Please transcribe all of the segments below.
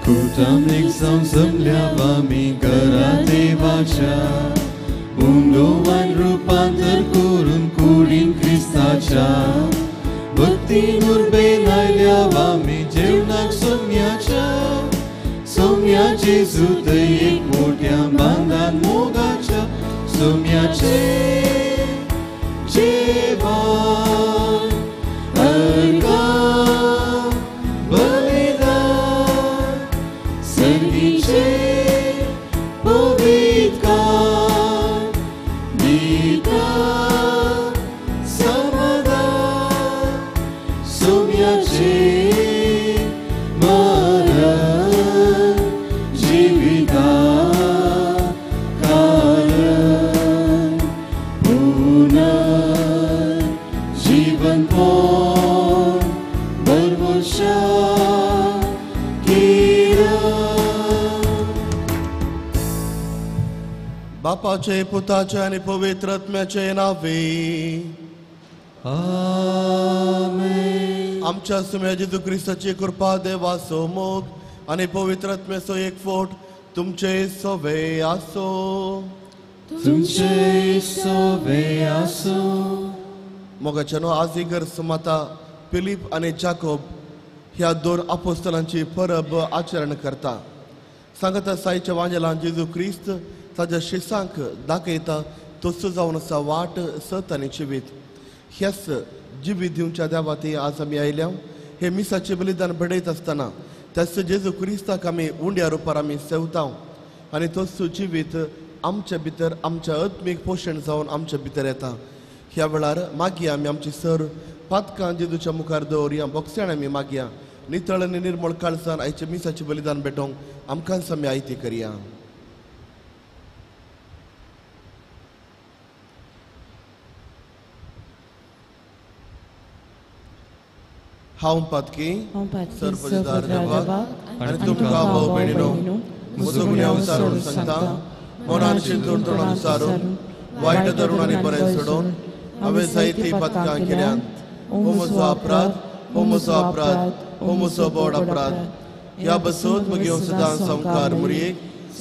कुटाम एक जावन जमल्या आमी घरा देवाच्या उंडोवान रुपांतर करून कुडीन क्रिस्ताच्या भक्तीन उर्बेन आयल्या आमी जेवणाक सोम्याच्या सोम्याचे जुते एक मोठ्या बांदान मोगाच्या सोम्याचे जेवण अर्घा बलिदान सर्गीचे पवित्रकार दिता समाधान सोम्याचे मरण जिविता कारण पुनर्जीवन पोन बरवशा बापाचे पुताचे आनी पवित्र आत्म्याचे नावे आमेन. आमच्या सुम्या जेजू क्रिस्ताची कृपा देवाचो मोग आनी पवित्र आत्म्याचो एकवट तुमचे सवे आसो. तुमचे सवे आसो. मोगाच्यानो आज इगर्ज माता फिलीप आनी जाकोब ह्या दोन आपोस्तलांची परब आचरण करता. सांगता साईच्या वांजेलान जेजू क्रिस्त ताज्या शिसांक दाखयता तसो जावन आसा वाट सत आनी जिवीत. ह्याच जिवीत दिवच्या देवा ती आज आमी आयल्या. हे मिसाचें बलिदान भेटयत आसतना त्याच जेजू क्रिस्ताक आमी उंड्या रुपार आमी सेवता आनी तसो जिवीत आमच्या भितर आमच्या आत्मीक पोशण जावन आमच्या भितर येता. ह्या वेळार मागया आमी आमची सर पातकां जेजूच्या मुखार दवरया. बोगसण आमी मागया नितळ आनी निर्मळ काळजान आयचे मिसाचें बलिदान भेटोवंक आमकांच आमी आयती करया. हांव पातकी सर्वपदार देवाक आनी तुमकां भाव भयणीनो म्हजो गुन्यांव सारून सांगता. मनान चिंतून तोंडान सारून वायट धरून आनी बरें सोडून हांवें जायतीं पातकां केल्यांत. हो म्हजो अपराध, हो म्हजो अपराध, हो म्हजो बोड अपराध. ह्या बसून म्हगे सदां संवकार मुरयेक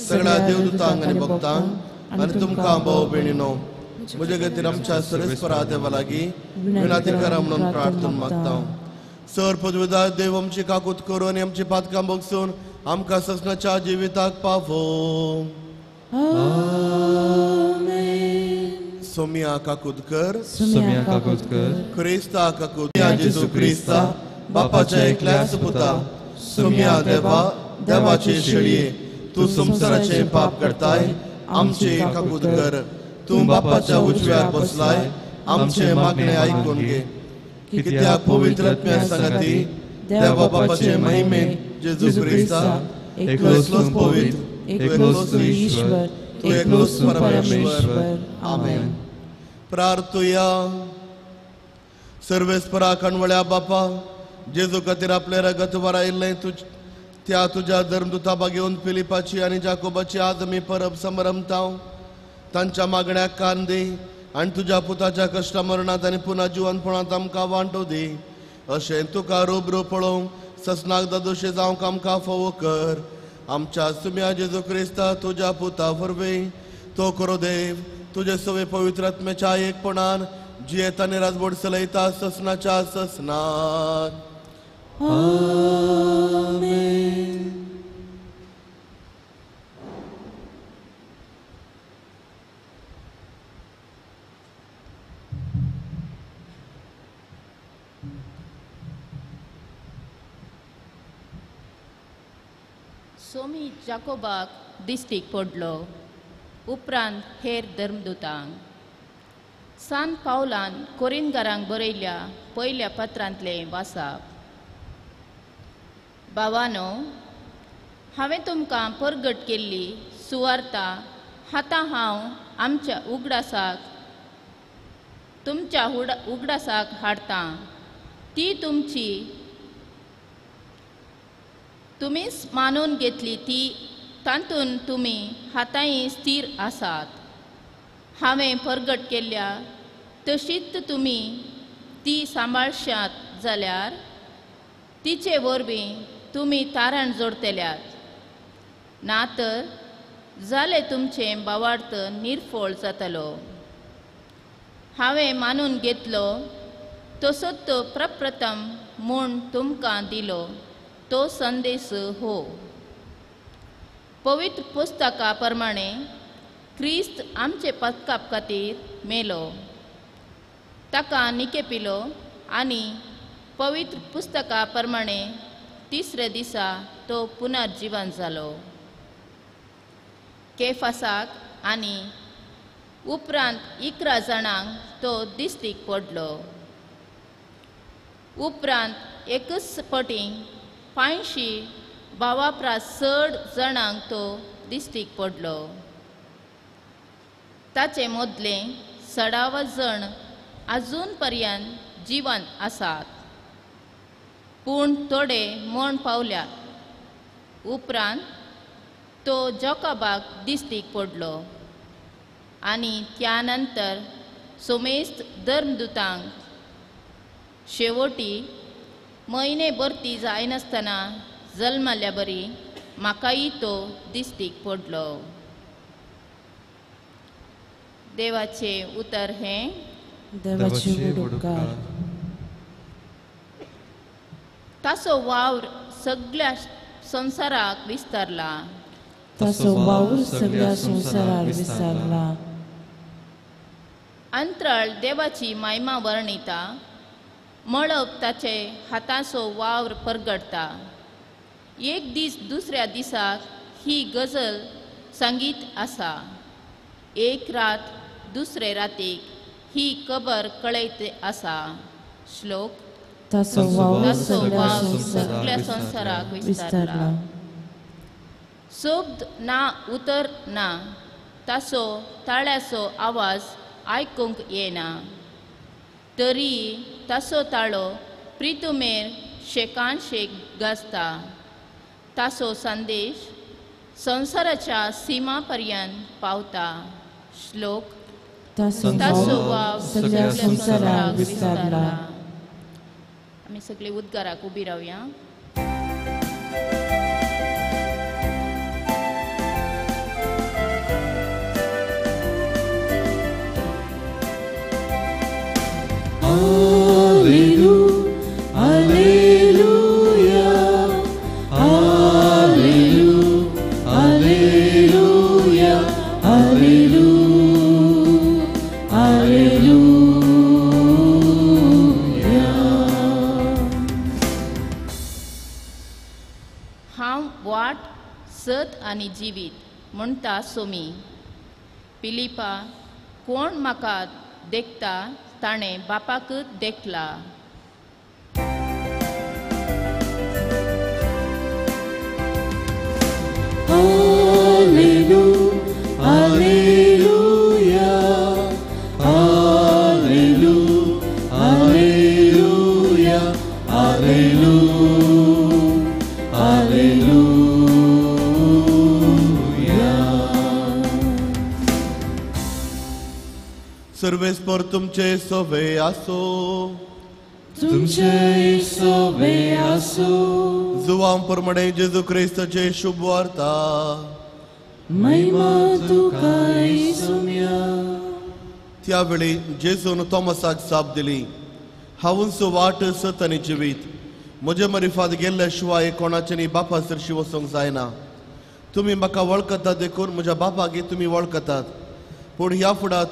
सगळ्या देवदूतांक आनी भक्तांक आनी तुमकां भाव भयणीनो म्हजे खातीर आमच्या सरेस्परा देवा लागीं विनंती करा म्हणून प्रार्थना मागता. सर पदवीदार देव आमची काकूत करून आनी आमची पातकां बगसून आमकां ससनाच्या जिविताक पावो. सोमिया काकूत कर, सोमिया काकूत कर, क्रिस्ता काकूत, जेजू क्रिस्ता बापाच्या एकल्या सुपुता सोमिया देवा देवाचे शेळये तूं संवसाराचें पाप करताय आमचे काकूत कर. तूं बापाच्या उजव्यार बसलाय आमचें मागणें आयकून घे. कित्याक पवित्र आत्म्या सांगाती देवा बापाचे महिमेन जेजू क्रिस्ता एकलोच पवित्र एकलोच ईश्वर तूं एकलोच परमेश्वर. आमेन. प्रार्थुया. सर्वेस्परा कणवळ्या बापा जेजू खातीर आपलें रगत वरायिल्लें तुज त्या तुज्या धर्मदूता घेवन फिलिपाची आनी जाकोबाची आज आमी परब समरमता. तांच्या मागण्याक कान दी आनी तुज्या पुताच्या कश्टा मरणांत आनी पुना जिवनपणांत आमकां वांटो दी. अशें तुका रूबरू पळोवंक ससनाक दादोशे जावंक आमकां फावो कर. आमच्या सुम्या जेजू क्रिस्ता तुज्या पुता वरवीं तो करो देव तुजे सवे पवित्र आत्म्याच्या एकपणान जियेता आनी राजवट चलयता ससनाच्या ससनाक. आमेन. सोमी जाकोबाक दिश्टीक पडलो. उपरांत हेर धर्मदूतांक. सान पावलान कोरिनगारांक बरयल्या पयल्या पत्रांतलें वासाप. भावानो, हांवें तुमकां परगट केल्ली सुवार्ता आतां हांव आमच्या उगडासाक तुमच्या उगडासाक हाडटां. ती तुमची तुमीच मानून घेतली ती तातूंत तुमी हातांय स्थीर आसात. हांवें परगट केल्ल्या तशीच तुमी ती सांबाळशात जाल्यार तिचे वरवीं तुमी तारण जोडतल्यात. ना तर जालें तुमचें भावार्थ निर्फळ जातलो. हांवें मानून घेतलो तसोच तो प्रप्रथम म्हूण तुमकां दिलो तो संदेश हो. पवित्र पुस्तका प्रमाणे क्रिस्त आमचे पथकाप खातीर मेलो, ताका निकेपिलो आनी पवित्र पुस्तका प्रमाणे तिसऱ्या दिसा तो पुनर्जीवन जालो. केफासाक आनी उपरांत 11 जाणांक तो दिस्तीक पडलो. उपरांत एकच पटी 500 भावा परस चड जाणांक तो दिस्तीक पडलो. ताचे मदले 60 जण अजून पर्यंत जिवंत आसात, पूण थोडे मरण पावल्यात. उपरांत तो जोकाबाक दिस्तीक पडलो आनी त्या नंतर सोमेस्त धर्मदूतांक. शेवटी म्हयने भरती जायनासतना जल्मल्या बरी म्हाकाय तो दिस्तीक पडलो. देवाचें उतर हें. देवाचे उपकार. ताचो वावर सगळ्या संवसाराक विस्तारला. ताचो वावर सगळ्या संवसाराक विस्तारला. अंतराळ देवाची महिमा वर्णिता, मळब ताचे हाताचो वावर परगडटा. एक दीस दुसऱ्या दिसाक ही गजल सांगीत आसा, एक रात दुसरे रातीक ही खबर कळयत आसा. श्लोक. ताचो वावर सगळ्या संवसाराक विस्तारला. शब्द ना उतर ना, ताचो ताळ्याचो आवाज आयकूंक येना, तरी ताचो ताळो प्रितुमेर शेकान शेक गाजता. ताचो संदेश संवसाराच्या सीमा पर्यंत पावता. श्लोक. ताचो वावर सगळ्या संवसाराक विस्तारला. आमी सगळे उद्गाराक उबी रावया. Alleluia, Alleluia, Alleluia, Alleluia, Alleluia. हांव वाट, सत आनी जिवीत म्हणटा सोमी. पिलिपा, कोण म्हाका देखता ताणें बापाकच देखला. Alleluia, Alleluia, Alleluia, Alleluia, Alleluia. सर्वेस्पर तुमचे सोवे आसो. तुमचे सोवे आसो. जुवां प्रमाणे जेजू क्रिस्ताचे शुभ वार्ता. महिमा तुका येसुम्या. त्यावेळी जेजून थॉमसाक जाप दिली, हांवूच वाट, सत आनी जिवीत. म्हजे मरिफात गेल्ल्या शिवाय कोणाच्यानी बापा सरशी वचूंक जायना. तुमी म्हाका वळखतात देखून म्हज्या बापाक तुमी वळखतात, पूण ह्या फुडार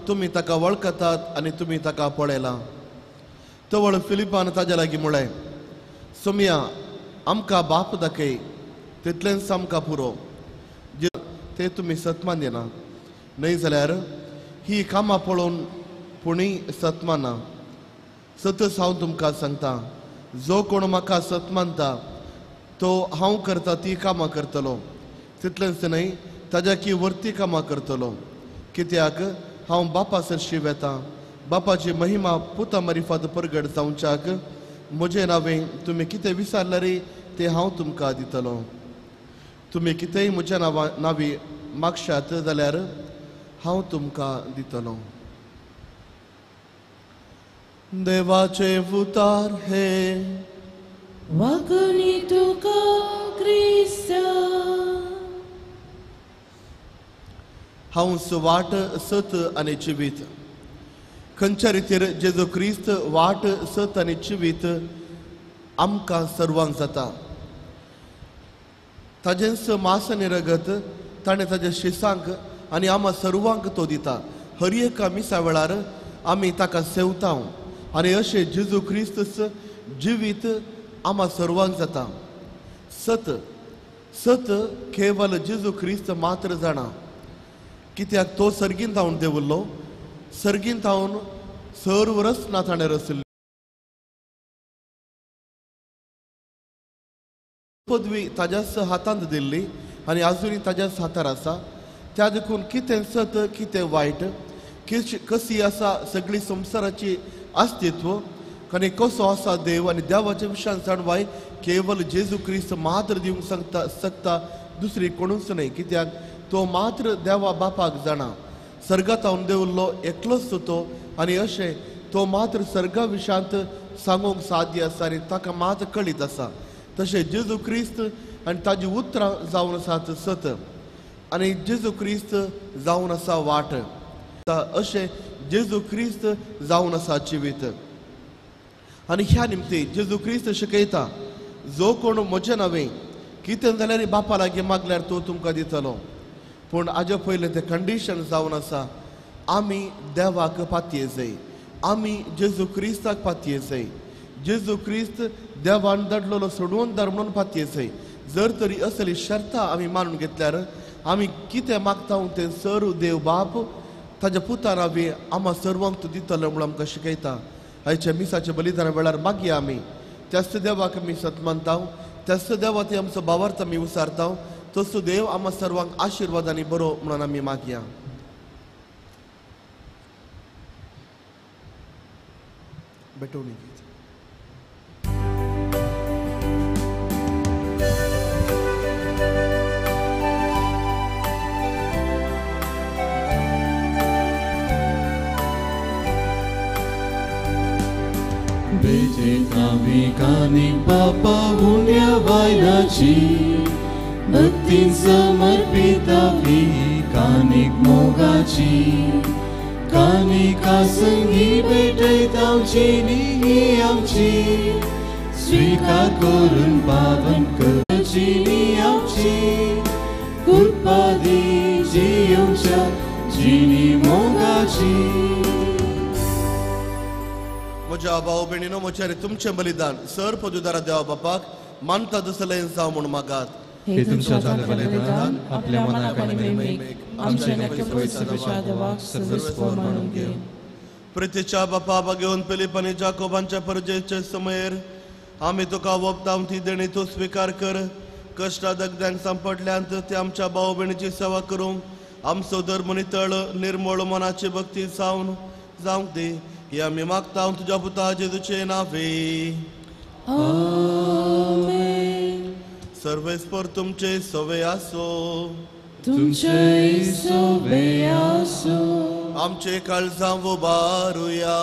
तुमी ताका वळखतात आनी तुमी ताका पळयलां. तवळ फिलिपान ताज्या लागीं म्हळें, सोमया आमकां बाप दाखय, तितलेंच आमकां पुरो. ते तुमी सतमान दिना न्हय जाल्यार ही कामां पळोवन पुणी सतमाना. सतच हांव तुमकां सांगता, जो कोण म्हाका सत मानता तो हांव करता ती कामां करतलो, तितलेंच न्हय ताज्या की वरती कामां करतलो. कित्याक हांव बापा सरशी वेता. बापाची महिमा पुता मारिफात परगट जावच्याक म्हजें नांवें तुमी कितें विचारल्यार तें हांव तुमकां दितलो. तुमी कितेंय म्हज्या नांवी मागशात जाल्यार हांव तुमकां दितलो. देवाचे उतार हे वागणी तुका क्रिस्ता. हांव वाट सत आनी जिवीत. खंयच्या रितीर जेजू क्रिस्त वाट सत आनी जिवीत आमकां सर्वांक जाता. ताजेंच मास आनी रगत ताणें ताज्या शिसांक आनी आमा सर्वांक तो दिता. हर एका मिसा वेळार आमी ताका सेवता आनी अशें जेजू क्रिस्त जिवीत आमा सर्वांक जाता. सत सत केवल जेजू क्रिस्त मात्र जाणा, कित्याक तो सर्गीन थावन देवल्लो, सर्गीन थावन सर्व रचना ताणें रचिल्ली. पदवी ताज्याच हातांत दिल्ली आनी आजुनूय ताज्याच हातार आसा. त्या देखून कितें सत कितें वायट, कशी आसा सगळी संवसाराची अस्तित्व आनी कसो आसा देव आनी देवाच्या विशयान जाणवाय केवल जेजू क्रिस्त मात्र दिवंक शकता, दुसरी कोणूच न्हय. कित्याक तो मात्र देवा बापाक जाणा. सर्गांत देवल्लो एकलोच तो आनी अशें तो मात्र सर्गा विशयांत सांगूंक साध्य आसा आनी ताका मात्र कळीत आसा. तशें जेजू क्रिस्त आनी ताजी उतरां जावन आसात सत आनी जेजू क्रिस्त जावन आसा वाट. अशें जेजू क्रिस्त जावन आसा जिवीत. आनी ह्या निमती जेजू क्रिस्त शिकयता, जो कोण म्हजें नांवें कितें जाल्यार बापा लागीं मागल्यार तो तुमकां दितलो. पूण हाजे पयलें तें कंडिशन जावन आसा, आमी देवाक पातये जाय, आमी जेजू क्रिस्ताक पातये जाय. जेजू क्रिस्त देवान धाडलेलो सोडवणदार म्हणून पातये जाय. जर तरी असली शर्तां आमी मानून घेतल्यार आमी कितें मागता तें सर्व देव बाप ताज्या पुता नांवी आमा सर्वांक तूं दितलो म्हणून आमकां शिकयता. आयच्या मिसाच्या बलिदाना वेळार मागया आमी त्याच देवाक आमी सत मानता, त्याच देवा ते आमचो भावार्थ आमी उसारता. तसो देव आमा सर्वांक आशिर्वाद आनी बरो म्हणून आमी मागया. भेटवणी गीत. कानिक बापा उण्या वायनाची भक्तीन समर्पिता कानिक मोगाची कानिका संगी भेटयता ही आमची स्वीकार करून पावन करची आमची कृपा दी जियोच्या जिनी मोगाची. म्हज्या भाव भयणीनो, म्हज्या तुमचें बलिदान सर पदुदारा देवा बापाक मानता दुसरें जावं म्हूण मागात. हे तुमच्या बलिदान आपल्या मनाक आनी महिमेक आमच्या पवित्र देवाक सर्वेस्पर मानून घे. प्रितीच्या बापा घेवन फिलीप आनी जाकोबांच्या परजेचे समयेर आमी तुका वोपताव ती देणी तूं स्विकार कर. कश्टा दगद्यांक सांपडल्यांत ते आमच्या भाव भयणीची सेवा करूंक आमचो धर्म नितळ निर्मळ मनाची भक्ती जावन जावंक दी. हे आमी मागता तुज्या पुता जेजूचे नावे. आमेन. सर्वेस्पर तुमचे सवे आसो, तुमचे सवे आसो. आमचे काळजां उबारुया.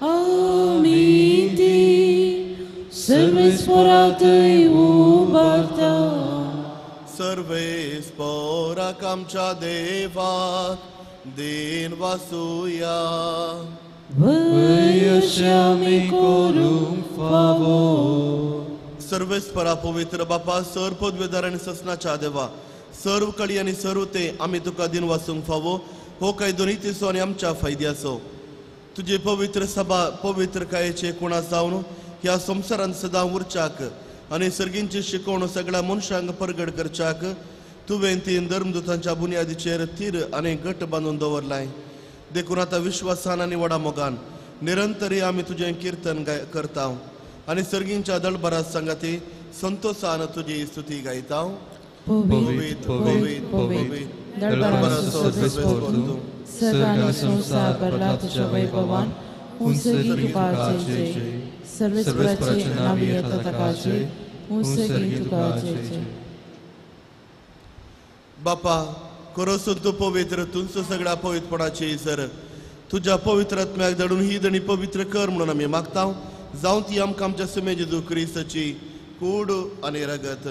आमी ती सर्वेस्परातय उबारता. सर्वेस्पराक आमच्या देवाक दिन वासुया. वयश्यामी करूंक फावो. सर्वेस्परा पवित्र बापा, सर पदवेदार आनी ससनाच्या देवा, सर्व कळी आनी सर्व ते आमी तुका दिन वासूंक फावो. हो कायदो नितीचो आनी आमच्या फायद्याचो. तुजी पवित्र सभा पवित्रकायेचे कुणा जावन ह्या संवसारांत सदां उरच्याक आनी सर्गींची शिकवण सगळ्या मनशांक परगट करच्याक तुवें तीन धर्मदूतांच्या बुन्यादीचेर तीर आनी घट बांदून दवरलाय. देखून आतां विश्वासान आनी व्हडा मोगान निरंतरी आमी तुजें किर्तन करता आनी सर्गींच्या दळभरात सांगाती संतोषान तुजी स्तुती गायता. पवित्र पवित्र पवित्र दळभराचो सर्वेस्पर तूं, सर्ग आनी संवसार भरला तुज्या वैभवान. उंचगी तुका जय जय, सर्वेस्पराचे नांव येता ताका जय, उंचगी तुका जय जय. बापा खरोच तूं पवित्र, तुमचो सगळ्या पवित्रपणाची सर तुज्या पवित्र आत्म्याक धाडून ही दणी पवित्र कर म्हणून आमी मागता. जावं ती आमकां आमच्या सुमे जेजू क्रिस्ताची कूड आनी रगत.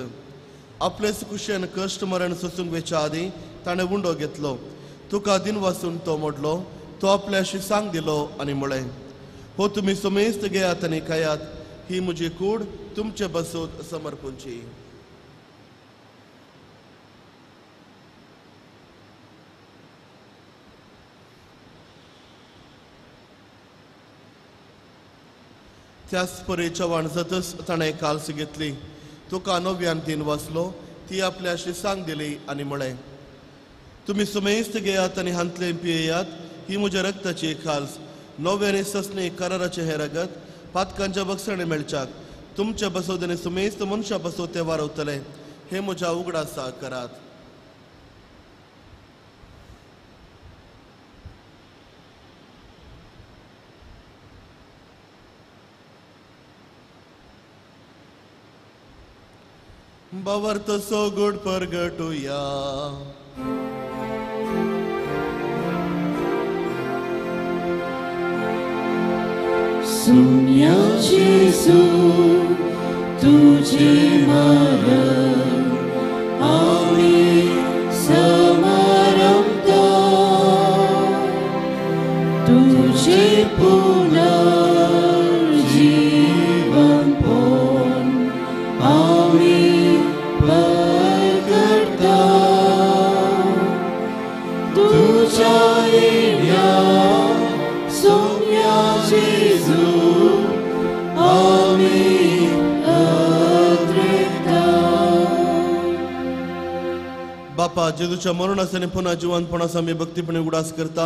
आपलेच कुशेन कश्ट मरण सोसूंक वेच्या आदीं ताणें उंडो घेतलो, तुका दिन वासून तो मोडलो, तो आपल्या शिसांक दिलो आनी म्हळें, हो तुमी समेस्त घेयात आनी खायात, ही म्हजी कूड तुमचे बसून समर्पूंची. त्याच परी चव्हाण जातच ताणें काल्स घेतली, तुका नव्यान दिन वाचलो, ती आपल्या शिसांक दिली आनी म्हळें, तुमी सुमेस्त घेयात आनी हांतलें पियेयात, ही म्हज्या रक्ताची खाल्स, नव्याने ससने कराराचें हें रगत पातकांच्या बक्षाणे मेळच्याक तुमच्या बसोत आनी सुमेस्त मनशां बसोत ते वारवतले, हे म्हज्या उगडासा करात. बावर्त सोगुड परगटुया. सुन्या जेजू तुझे मरण आमी समारंभता, तुझे पुनर्जीवन पण आमी परगटता, तुझ्या येण्या सुन्या जेजू आमी अद्रिता. बापा, जेजूच्या मरणास आनी पुन्हा जिवंतपणास आमी भक्तीपणे उगडास करता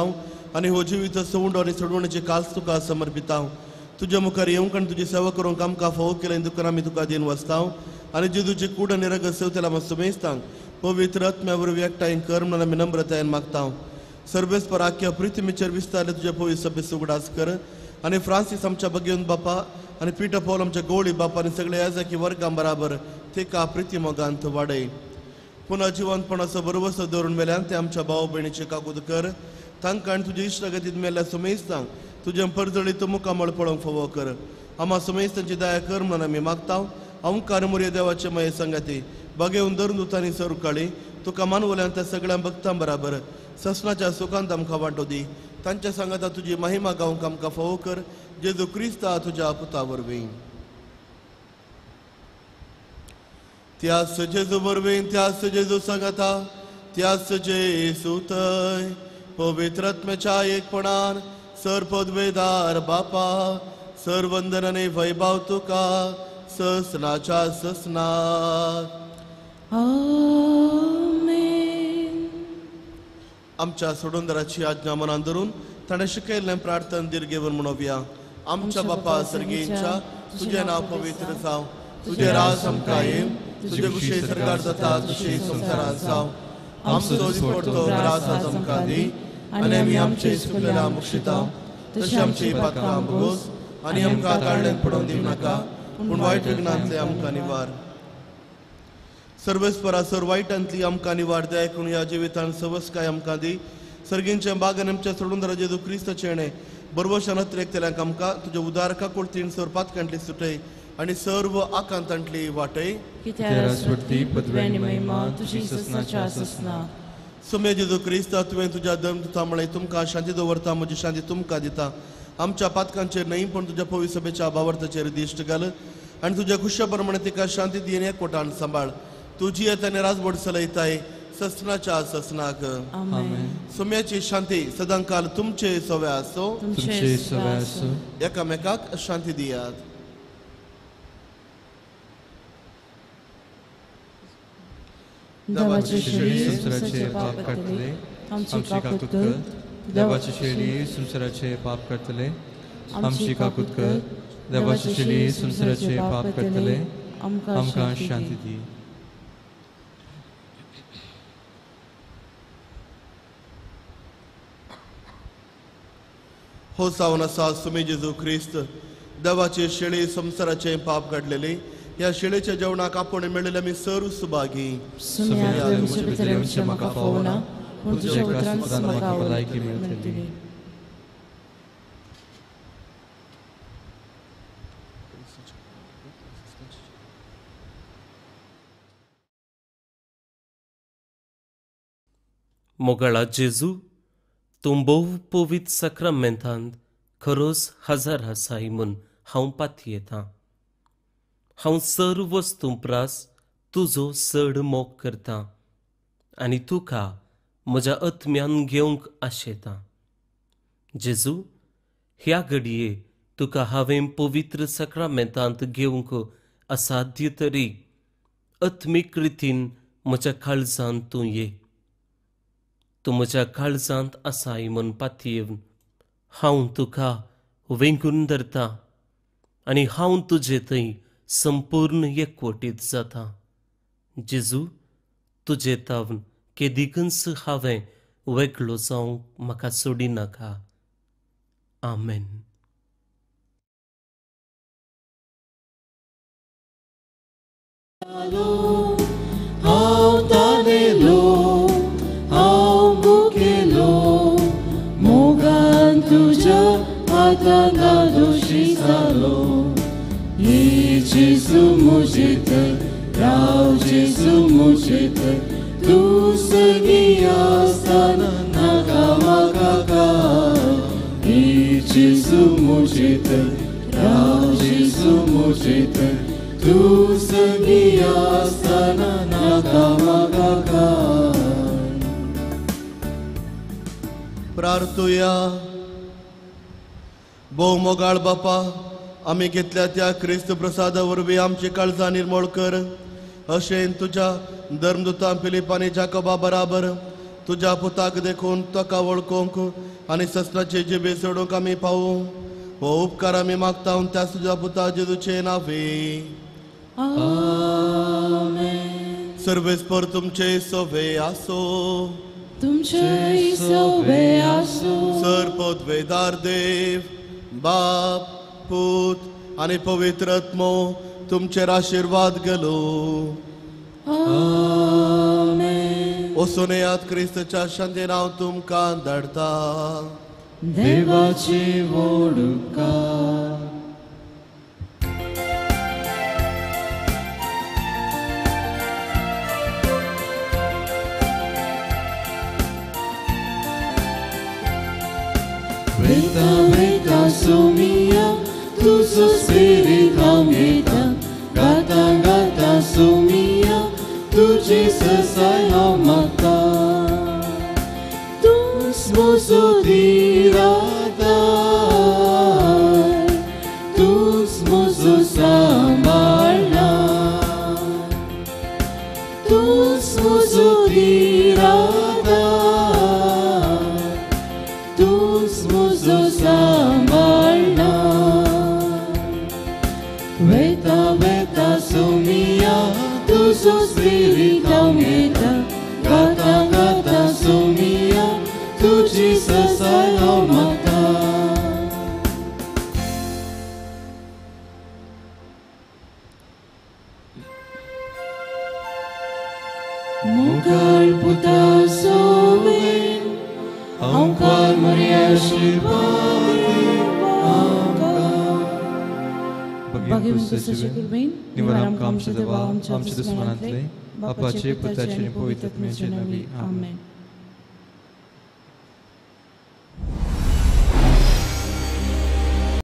आनी हो जिवीत सवंडो आनी सोडवण्याची कास तुका समर्पिता. तुज्या मुखार येवंक आनी तुजी सेवा करूंक आमकां फावो केलें दुकान आमी तुका दिन वसता आनी जेजूची कूड आनी रगत सेवतेला आमी सुमेस्तांक पवित्र आत्म्या वरवीं एकठांय कर म्हणून आमी नम्रतायेन मागता. सर्वेस्पर आख्या पृथ्वीचेर विस्तारले तुज्या पवित्र सभेचो उगडास कर आनी फ्रांसीस आमच्या बगेवन बापा आनी पीटर पॉल आमच्या गोळी बापा आनी सगळे याजकी वर्गां बराबर तेका प्रिती मोगांत वाडय. पुन्हा जिवंतपणाचो बरोबरसो दवरून मेल्यान ते आमच्या भाव भयणीचे काकूद कर, तांकां आनी तुज्या इश्टागतींत मेल्ल्या सुमेस्तांक तुजें परजळीत मुखामळ पळोवंक फावो कर. आमा सुमेस्तांची दया कर म्हणून आमी मागता. अंकार मोरया देवाचे माये संगाती बागेवन धरून दुतांनी सर काळी तुका मानवल्यान त्या सगळ्या भक्तां बराबर ससनाच्या सुखांत आमकां वांटो दी. तांच्या सांगाता तुजी महिमा गावंक आमकां फावो कर, जेजू क्रिस्ता तुज्या पुता वरवीं. त्यास जेजू वरवीं, त्यास जेजू सांगाता, त्यास जेजू थंय पवित्र आत्म्याच्या एकपणान सर पदवेदार बापा सर वंदन आनी वैभव तुका ससनाच्या ससनाक. आमेन. आमच्या सोडूनदाराची आज्ञा मनान धरून ताणें शिकयल्लें प्रार्थन दीर्घेवन म्हणोवया. आमच्या बापा सर्गींच्या, तुजें नांव पवित्र जावं, तुजें राज आमकां येवं, तुजे कुशे सरकार जाता तशी संवसारांत जावं. आमचो दिसपडतो ग्रास आज आमकां दी आनी आमी आमचे चुकलेल्या मुक्षिता तशी आमची पातकां भोगोस आनी आमकां ताळ्ळेंत पडोवन दिवं नाका, पूण वायट विघ्नांतले आमकां निवार. सर्वेस्परा सर वायटांतली आमकां निवार दया करून ह्या जिवितान सवस्काय आमकां दी. सर्गींच्या बागान आमच्या सोडून जेजू क्रिस्ताचें येणें बरवशान अत्रेकतल्यांक आमकां तुज्या उदार काकुळतीन सर पातकांतली सुटय आनी सर्व आकांतांतली वाटय. सुमे जेजू क्रिस्ता, तुवें तुज्या धर्म दिता म्हळें, तुमकां शांती दवरता, म्हजी शांती तुमकां दिता. आमच्या पातकांचेर न्हय पूण तुज्या पवित्र सभेच्या भावार्थाचेर दिश्ट घाल आनी तुज्या खुशा प्रमाणे तिका शांती दी आनी एकवटान सांबाळ. तुजी येत आनी राजवट चलयताय ससनाच्या ससनाक. सुम्याची शांती सदांकाल तुमचे सवे आसो. एकामेकाक शांती दियात. देवाचे शेळी संवसाराचे पाप काडटले, आमची काकूत कर. देवाची शेळी संवसाराचे पाप काडटले, आमची काकूत कर. देवाची शेळी संवसाराचे पाप काडटले, आमकां शांती दी. हो जावन आसा सुमी जेजू क्रिस्त देवाचे शेळी संवसाराचे पाप काडलेले, ह्या शेळेच्या जेवणाक आपोवणें मेळिल्ले आमी सर्व सुभागी. म्हाका फावना, पूण तुज्या उतरान म्हाका भलायकी मेळटली. मोगाळा जेजू, तूं भोव पवित्र साक्रामेंतांत खरोच हजर आसाय म्हूण हांव पातयेतां. हांव सर्व वस्तूं प्रास तुजो चड मोग करतां आनी तुका म्हज्या आत्म्यान घेवंक आशेतां. जेजू, ह्या घडये तुका हांवें पवित्र साक्रामेंतांत घेवंक असाध्य तरी आत्मीक रितीन म्हज्या काळजांत तूं ये. तूं म्हज्या काळजांत आसाय म्हूण पातयेवन हांव तुका वेंगून धरतां आनी हांव तुजे थंय संपूर्ण एकवटीत जाता. जेजू, तुजे तावन केदिकूच हांवें वेगळो जावंक म्हाका सोडिनाका. आमेन. हांव तानेलो, हांव भुकेलो, मोगान तुज्या हातान दोशी जालो. ये जेजू म्हजे थंय, राव जेजू म्हजे थंय, तूं सगळी आसतना नाका म्हाका काय. ये जेजू म्हजे थंय, राव जेजू म्हजे थंय, तूं सगळी आसतना नाका म्हाका काय. प्रार्थुया. भोव मोगाळ बापा, आमी घेतल्या त्या क्रिस्त प्रसादा वरवीं आमची काळजां निर्मोळ कर, अशें तुज्या धर्मदुतां फिलीप आनी जाकोबा बराबर तुज्या पुताक देखून तुका वळखूंक आनी ससनाचे जिबे सोडूंक आमी पावूं. हो उपकार आमी मागता त्या तुज्या पुता जेजूचे नांवे. आमेन. सर्वेस्पर तुमचे सोवे आसो. तुमचे सोवे आसो. सर पदवेदार देव बाप पूत आनी पवित्र आत्मो तुमचेर आशिर्वाद गेलो. आमेन. वचून येयात, क्रिस्तच्या शांतीन हांव तुमकां धाडटा. देवाची वोडुकार. Veta, veta, sumia, तुजो स्पिरीत हांव घेता. गाता गाता सुमिया, तुजी ससाय हांव मागता. तूंच म्हजो दिरादार, तूंच म्हजो सांबाळणार, तूंच म्हजो दिरादार, तूंच म्हजो सांबाळणार. वेता वेता सुमिया, तुजो स्पिरीत हांव घेता. गाता गाता सुमिया, तुजी ससाय हांव मागता. मुखार पुता सोवे, आमकां मोरया आशिर्वाद आमकां. निवार आमकां आमच्या देवा, आमच्या दुस्मनांतले, बापाचे पुताचे आनी पवित्र आत्म्याचे नांवी. आमेन.